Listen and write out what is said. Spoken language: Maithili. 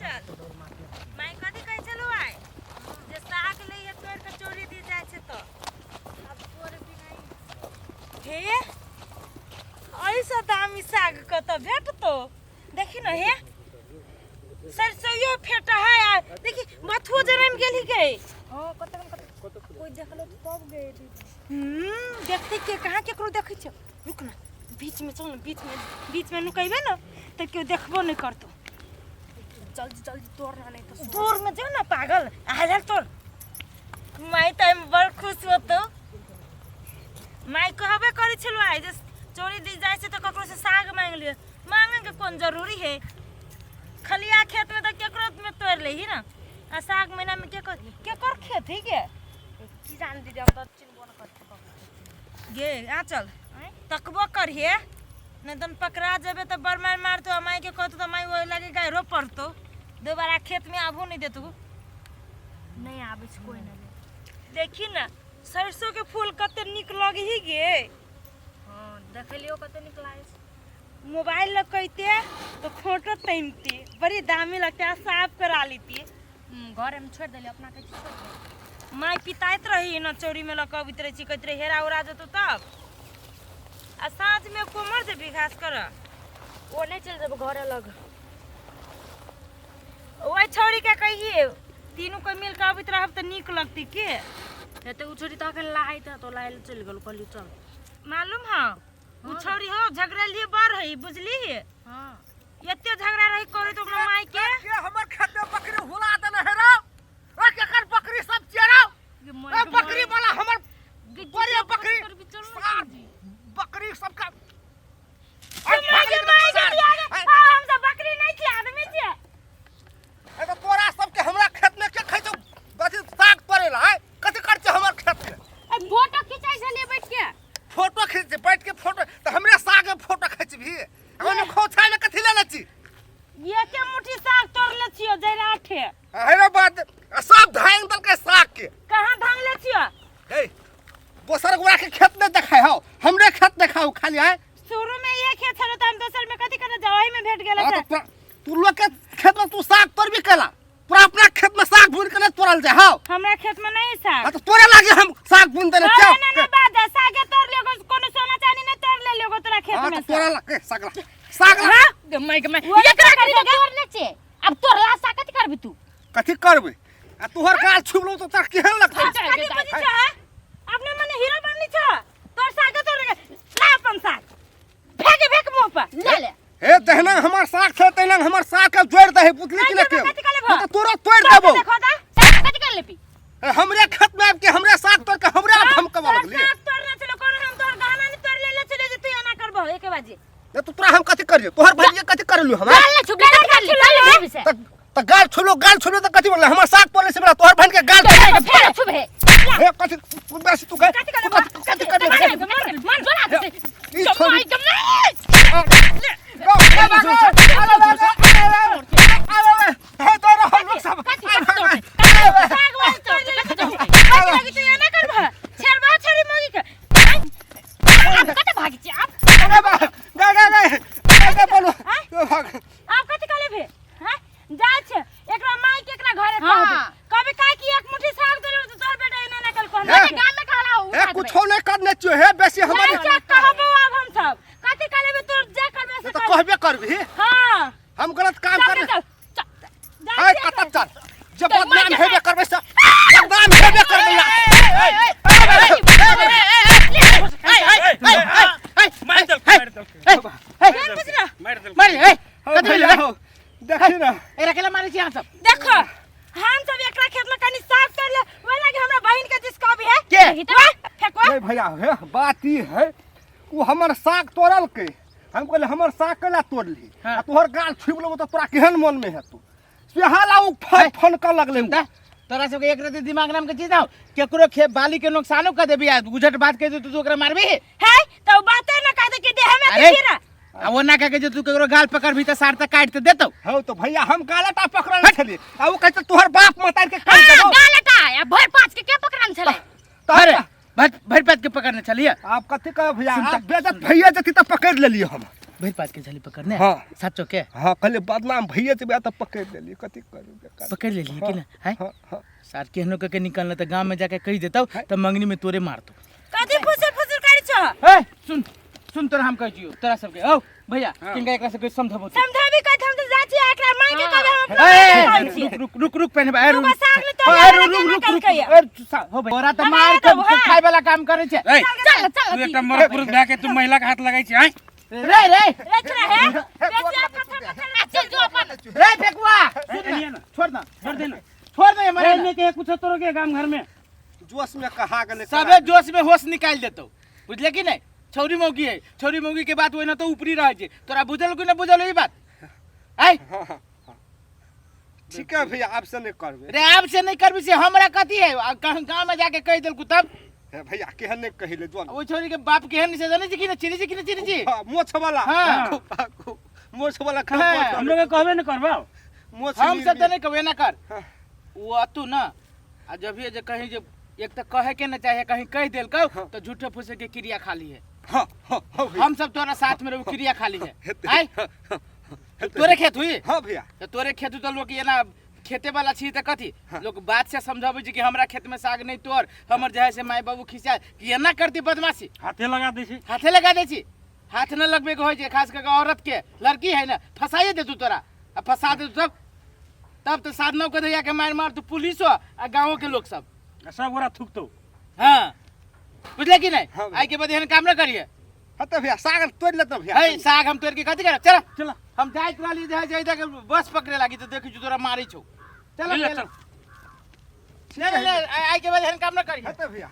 चल माय कथी कहै छलौ आइ जे साग लैहे तोड़ि कऽ चोरी दी जाइ छै तऽ आब तोड़े बिना हे एहिसँ दामी साग कतऽ भेटतौ देखी न हे सरसोइयो फेटा है आ देखी मथुओ जनमि गेली गे हां कते कते कोई देखलो तो तब गए दीदी। देखते के कहाँ केकरो देखै छै। रुक ना, बीच में चल ना, बीच में, बीच में नुकेबे ना तऽ केओ देखबो नहीं करतो। जल्दी जल्दी तोड़ना नहीं तो दूर में जाओ ना पागल, आयल तोड़। माई तऽ एहिमे बड़ खुश होतो। माई कहबे करै छलौ आइ जे चोरी दी जाइ छै तऽ ककरो से साग मांगि लिअ। मांगे के कोन जरूरी है? खलिया खेत में तऽ केकरो में तोड़ि लही ना। आ साग महीना में केकर केकर खेत है गे? की जान दीदी, हम तऽ चिन्हबो न करते ककरो। गे आँचल तकबो करिहे, नहीं तन पकड़ा जेबे तऽ बड़ मारि मारतो आ माई के कहतो तऽ माई ओहि लागी गायरो पड़तो, दोबारा खेत में आबो नहीं देतो। नहीं आबै छै कोई नहीं। देखी ना सरसों के फूल कते नीक लगही गे। हाँ देखलियो कते नीक लागै छै। मोबाइल लगैते तो फोटो तैमती, बड़ी दामी लगते आ साफ करा लेती। घरे में छोड़ देली अपना के छोड़ देली। माय पिताइत रही न चोरी में लक अबैत रहे छी, कहैत रहे हेरा उरा जेतौ तब। आ साँझ में कोमर जेबी घास कर? ओ नहीं चल जेबो घरे लग। ओहि छौड़ी के कहिए तीनू के मिल के अबैत रहब तऽ नीक लगतै के। हे तऽ उ छौड़ी तऽ अखन लाहैत तो लाहै लए चलि गेल, कहलियै चल। मालूम हौ उ छौड़ी हौ झगड़लिए बड़ है, बुझली? हाँ। एते झगड़ा रही करे तो ओकरा माय के। के हमर खेत में बकरी हुला देने हे रौ? ओ केकर बकरी सब चेराउ? ओ बकरी वाला हमर बड़े बकरी सार बकरी सबका। माय के माय के दिया गे। आ, हम सब बकरी नहीं छी, आदमी छी। ए तो तोरा सबके हमरा खेत में के खाइ छौ कथी साग तोड़े ला है? कथी करछै हमर खेत में? ए फोटो खिंचाइ छलियै बैठ के। फोटो खींच बैठ के फोटो तऽ हमरे साग में फोटो खिंचबी? ओहिमे खोछा में कथी लेने छी? एके मुट्ठी साग तोड़ले छियो जरा आठे। हेरे बात सब धांग देलकै साग के। कहाँ धांगले छियो? हे दोसर गोरा के खेत नहीं देखाय हौ, हमरे खेत देखाउ खाली है। शुरू में एक खेत छलो त हम दोसर में कथी करे जाओ, ओही में भेट गेल। हाँ, तो तू लोग के खेत में तू साग तोड़बी केला? तोरा अपना खेत में साग बुन के नहीं तोड़ल जाय हौ। हमरा खेत में नहीं साग। हाँ, तो तोरे लागे हम साग बुन देने अरे छियौ। ना, ना, बात है, सागे तोड़ लियो, कोनो सोना चांदी नहीं तोड़ ले लियो तोरा खेत हाँ, में तो से। तोरा लागे साग ला, साग ला। हाँ? गे माय गे माय। वो एकरा तो कथी कर तोड़ले छे? अब तोड़ला साग कथी करबी तू? कथी करबे? आ तोहर गाल छुबलौ तो तोरा केहन लगतौ? हाँ, कथी बुझी छौ, हाँ? अपने मने हीरो बनली छौ, तोर सागे तोड़ ले, ला अपन साग। फेंक फेंक मुंह पर। ले ले। हे तहना हमर साग छै, तहना हमर साग के जोड़ दे, बुझली कि नहीं, नहीं? कथी कर लेबो? तो तोरा तोड़ तोड़ देबो। देखो दा। साग कथी कर लेबी? ए, हमरे खेत में आबि के हमरे साग तोड़ के हमरे आप हम कमा तोर लगली। साग तोड़ने छलो, कोनो हम तोर गहना नहीं तोड़ लेले छलो जे तू एना करबो एके बाजी। ए, तो तोरा हम कथी करियो? तोहर भैया कथी करलु हमरा? गाल ने छुबली, कथी कर ले? गाल ने छुबी से। त गाल छुलो, गाल छुलो त कथी बोलले? हमर साग तोड़ले से बड़ा तोहर बहन के गाल तोहर के फेर छुबे। हे कथी तू बेसी तू गए? कथी करबो? कथी करबो? कथी करबो? मन जोड़ा दे। ई छोड़ी। जमाई, जमाई। गो, गो, गो, हे तोरा हम लोग सब कथी तोड़ते? साग वाल तोड़ लेले छलो। कथी लगी तू एना करबो? छेड़बो छेड़ी मोगी के। अब कते भागी छी अब? गा गा गा गा गा बोलो भाग। आप कथी कर लेबे? हां जाय छै एकरा माई के एकरा घरे हाँ। कहबे। कभी काहे कि एक मुट्ठी साग देलो तो तोर बेटा एना ना कल को हे। गाम में कहला हे उठा देबै। कुछो नहीं करने छियो हे बेसी हमर। नहीं चेक कहबो अब हम सब। कथी कर लेबे तोर जे करबे से तो कर। कहबे करबी। हां हम गलत काम चल करने। चल, चल। जाय हे छियै कत चल। जे तो बदनाम मार हेबे करबे से बदनाम हेबे करबे ला। मार दल, मार दल, केहन बुझला? मार दल। मार ए कथी भेलै? हो देखी ना एकरा केला मारै छी अहाँ सब? देखो हम सब एकरा खेत में कनी साग तोड़ ले ओहि लागी हमरा बहिन के जिसका भी है के? वाह, फेंकवा। नहीं भैया हे बात ई है उ हमर साग तोड़ल के हम कहले हमर साग केला तोड़ली? हाँ। आ तोहर गाल छुबि लेबो तऽ तोरा केहन मन में हेतौ? सेहाला उ फन फन कर लगले उ। तोरा सबके एक रति दिमाग नाम के चीज ना हो। केकरो खेत बाली के नुकसानो कर देबी आ गुजट बात कह दे तू ओकरा मारबी? है तो बाते ना कह दे कि देह में अरे गिरा। आ वो ना कह के जे तू केकरो गाल पकड़बी त सार त काट त देतौ। हौ तो भैया हम गालटा पकड़ल छलियै आ उ कहै छै तोहर बाप मतार के काट देबौ। गालटा आ भरि पाँच के के पकड़न छलै? अरे भरि पाँच के पकड़ने छलियै। आब कथी कहब भैया? सुनता, आब बेजत भैया जती त पकड़ लेलियै हम। भरि पात के झाली पकड़ने हाँ। साचो के हाँ कहलिए बदनाम भैया जेबै तऽ पकड़ि लेलियै कथी करू बेकार पकड़ लेलिए कि ना है हाँ हाँ सार केहनो के निकलना तऽ गांव में जाके कहि देतौ तऽ मंगनी में तोरे मारतौ कथी फुसुर फुसुर करै छौ ए सुन सुन तोरा हम कहै छियौ तोरा सबके औ भैया किनका एकरा सबके समझबो तू। समझाबी कथी हम तऽ जाइ छी एकरा माय के कहबै हम अपना ए, माय के ए, कहै छियै रुक रुक रुक रुक पहने ए, तू रुक बस साग ले तो ए, हमरा रुक केना रुक रुक कलकैया? ए, हो भाई तोरा तऽ मार के हमरा तऽ खाय वाला काम करै छै ए, चल चल तू एकटा मरद पुरुष भए के तू महिला के हाथ लगाई छी आँय रे रे रे छोरा हे बेसी आप कथा कथा चल जो अपन रे फेकुआ सुन एलिया ना ना। छोड़ ना छोड़ दे ना छोड़ दे मरे ए, के कुछ तोरो के गाम घर में जोश में कहा गेलै सबे जोश में होश निकाल देतौ बुझले कि नहीं छौरी मौगी है छौरी मौगी के बात ओहिना तो ऊपरी रहे छै तोरा बुझल कि ना बुझल ई बात आय ठीक है भैया आब से नहीं करबै रे आब से नहीं करबी से हमरा कथी है आ गाँव में जाके कहि देलकू तब हे भैया केहन नहीं कहिले जो ओहि छौरी के बाप केहन से जानै छी कि ना चिन्है छी कि ना चिन्है छी हाँ, मोछ वाला हाँ। खूब, मोछ वाला खूब हाँ। हम लोग के कहबे न करबो मोछ हम सब तो नहीं कहबे ना कर हाँ। वो अतू ना आ जब ये जे कहीं जे एक तो कहे के ना चाहे कहीं कह देलकौ तो झूठे फूसे के क्रिया खाली है हाँ हाँ हाँ भैया हम सब तोरा साथ में रहू क्रिया खाली है हेतै। आय हाँ, हाँ, हेतै। तोरे खेत हुई हाँ भैया तो तोरे खेत तो लोग एना खेते वाला छी तऽ कथी लोग बात से समझाबै छै कि हमरा खेत में साग नहीं तोड़ हमर जे है से माय बाबू खिसिया कि एना करती बदमाशी हाथे लगा दै छै हाथे लगा दै छी हाथ न लगबे के होइ छै खास करके औरत के लड़की है ना फंसाइए दे तू तोरा आ फंसा दे तब तब तो सात नौ के दैया के मार मार तू पुलिसो आ गाँवो के लोग सब आ सब गोरा थुकतौ हाँ बुझले कि नहीं हाँ। आई के बाद एहन काम न करिए हाँ तो भैया साग तोड़ लेते भैया है साग हम तोड़ के कथी करब चल चल हम जाइत रहली जे है जे इधर के बस पकड़े लागी तो देखी जो तोरा मारै छौ चल ले, चल चल। ले ले आई के बाद एहन काम न करिए हाँ तो भैया